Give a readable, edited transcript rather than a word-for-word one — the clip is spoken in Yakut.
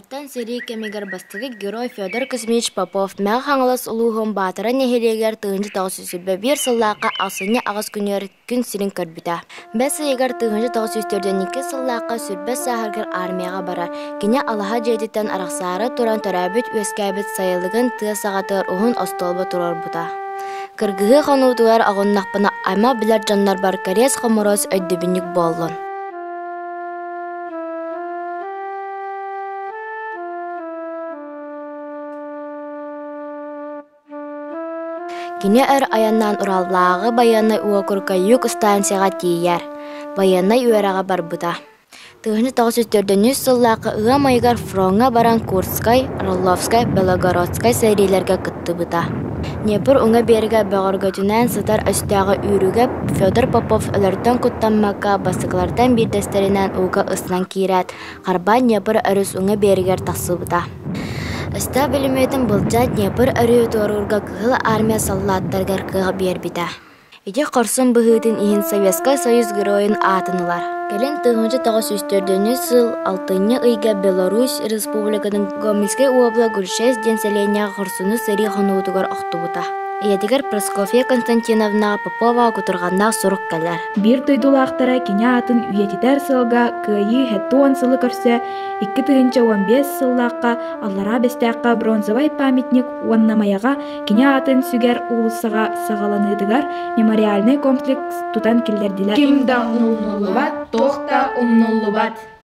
Оттон сэрии кэмигэр бастакы герой Федор Кузьмич Попов Мэҥэ Хаҥалас улууһун Баатара нэһилиэгэр 1921 сыллаахха ахсынньы аҕыс күнүгэр күн сирин көрбүтэ. Бэс ыйыгар 1942 сыллаахха сүрбэ сааһыгар армияҕа барар. Кини алаһа дьиэтиттэн арахсаары туран төрөөбүт-үөскээбит сайылыгын тыа саҕатыгар уһун остуолба туруорбута. Кыргыһыы хонуутугар оҕуннахпына аймах билэр дьоннорбор кэриэс-хомуруос өйдөбүнньүк буоллун. Кини өр айаннаан Ураллааҕы байыаннай уокурукка Юг станцияҕа тиийэр, байыаннай үөрэҕэ барбыта. 1904 сыллаахха ыам ыйыгар фроҥҥа баран Курскай, Орловскай, Белогородскай сэриилэргэ кыттыбыта. Днепр уҥа биэрэгэ бөҕөргөтүнэн сытар өстөөҕү үүрүүгэ Федор Попов өлөртөн куттаммакка бастакылартан биирдэстэринэн ууга ыстанан киирээт, харбаан Днепр өрүс уҥа биэригэр тахсыбыта. Өстөөх бүлүмүөтүн былдьаан Днепр өрүһү туоруурга Кыһыл Армия саллааттарыгар кыах биэрбитэ. Ити хорсун быһыытын иһин Советскай Союз Геройун аатын ылар. Кэлин 1904 сыл алтынньы ыйга Беларусь Республикатын Гомельскай уобала Гульшес диэн сэлиэнньэҕэ хорсуну сэрии хонуутугар охтубута. Ийэтигэр Прасковья Константиновна Попова кутурҕаннаах сурук кэлэр. Биир дойдулаахтара кини аатын үйэтитэр сыалга Кыайыы 70 сылы көрсө 2015 сыллаахха Аллараа Бэстээххэ бронзовай памятник уонна Майаҕа кини аатын сүгэр уулуссаҕа саҕаланыытыгар мемориальнай комплекс тутан киллэрдилэр. Ким да умнуллубат, туох да умнуллубат.